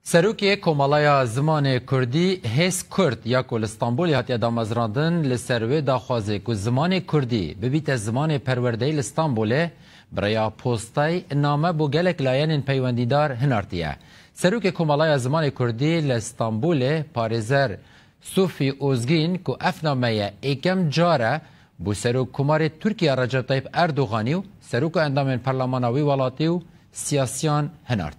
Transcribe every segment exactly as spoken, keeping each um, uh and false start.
Serokê Komeleya Zimanê Kurdî, Hêz Kurd, ya ku li Stenbolê hatiye damezrandin, li ser wê daxwazê ku zimanê Kurdî bibîte zimanê perwerdeyî li Stenbolê, bi rêya postayî name bo gelek layenên peywendîdar hinartiye. Serokê Komeleya Zimanê Kurdî li Stenbolê, parêzer Sofî Ozgîn, ku ev name ye êkem car e, bo Serokkomarê Tirkiye Recep Tayyip Erdoganî û serok û endamên perlemana wî welatî û siyasiyan hinart.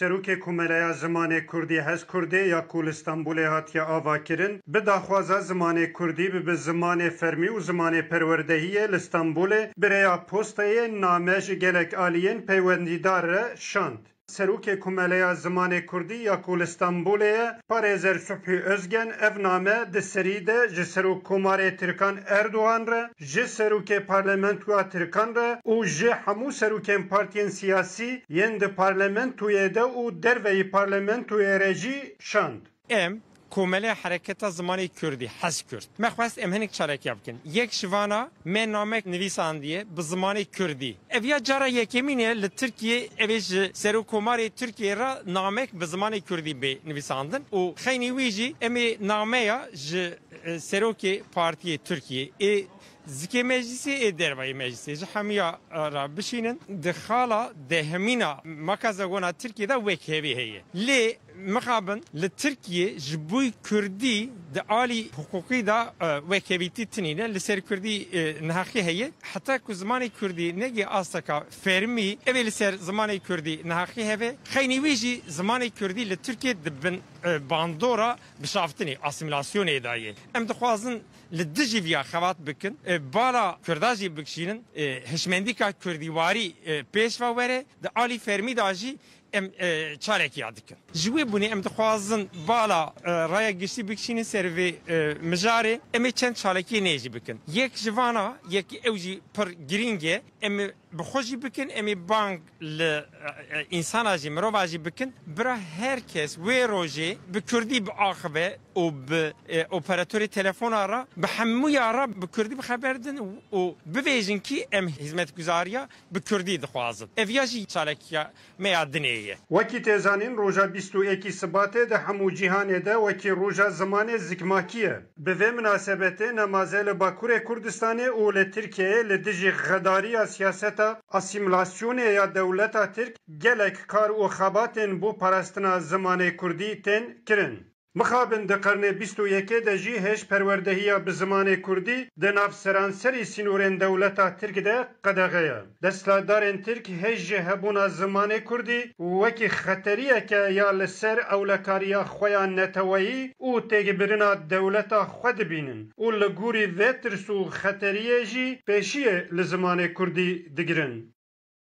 Serokê Komeleya Zimanê Kurdî, Hêz Kurdê, ya ku li Stenbolê hatiye avakirin, bi daxwaza zimanê Kurdî bibe zimanê fermî û zimanê perwerdehiyê li Stenbolê bi rêya postayê name ji gelek aliyên peywendîdar re şand. Serokê Komeleya Zimanê Kurdî ya ku li Stenbolê ye, parêzer Subhî Ozgen, ev name di serî de ji Serokkomarê Tirkan Erdogan re, ji Serokê Parlamentoya Tirkan re û ji hemû serokên partiyên siyasî yên di parlamentoyê de û derveyî parlamentoyê re jî şand. Em, Komeleya Hereketa Zimanê Kurdî, Hêz Kurd, me xwest em hinek çalakiya bikin. Yek ji vana, me namek nivîsandiye bi zimanê Kurdî. Ev ya cara yekemîn e li Tirkiyê, ev ê ji Serokkomarê Tirkiyê re namek bi zimanê Kurdî bê nivîsandin û xeynî wî jî em ê nameya ji, e, Serokê Partiyê Tirkiyê ê zikê meclisê ê dervayê meclisê ji hemiya, e, re bişînin. Di xala dehemîna maka zewona Tirkiyê de wekhevî heye. Lê mixabin li Tirkiyê ji bo Kurdî di alî hiqûqî de, e, wekhevîtî tinîne, li ser Kurdî, e, nehaqî heye. Heta ku zimanê Kurdî negê asteka fermî, ev ê li ser zimanê Kurdî nehaqî heve. Xeynî wî jî zimanê Kurdî li Tirkiyê di bin, e, bandora bişaftinê, asîmîlasyonê de ye. Em dixwazin li dijî viya xebat bikin, e, bala Kurda jî bikişînin, e, hişmendîka kurdîwarî, e, pêş ve were, di alî fermî de jî em, e, çalekiya dikin. Ji wê bûnê em dixwazin bala, e, raya giştî bikişînin ser vê, e, mijarê. Em ê çend çalakiyê nê jî bikin. Yek ji vana, yek ew jî pir girîng e. Em ê bi xwe jî bikin, em ê bang li, e, e, însana jî, mirova jî bikin. Bira her kes wê rojê bi kurdî biaxive û bi, e, operatorê telefona re, bi hemûya re bi kurdî bi xeber din û bibêjin kî em hizmetguzariya bi kurdî dixwazin. Ev ya jî çalekiya me ya dinê ye. Wekî tê zanîn, roja bîst û yekî Sibatê di hemû cîhanê de wekî roja zimanê zikmakî ye. Bi vê minasebetê nemaze li Bakurê Kurdistanê û li Tirkiyeyê li dijî xedariya siyaseta asîmîlasyonê ya dewleta Tirk gelek kar û xebatên bo parastina zimanê Kurdî tên kirin. Mixabin di qernê bîst û yekê de jî hêj perwerdehiya bi zimanê Kurdî di nav seranserî sînorên dewleta Tirk de qedexe ye. Desthilatdarên Tirk hêj ji hebûna zimanê Kurdî wekî xeteriyeke ya li ser ewlekariya xwe ya neteweyî û têkbirina dewleta xwe dibînin û li gorî vê tirs û xeteriyê jî pêşiyê li zimanê Kurdî digirin.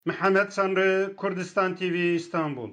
Mihemed Sanri, Kurdistan T V, Îstanbul.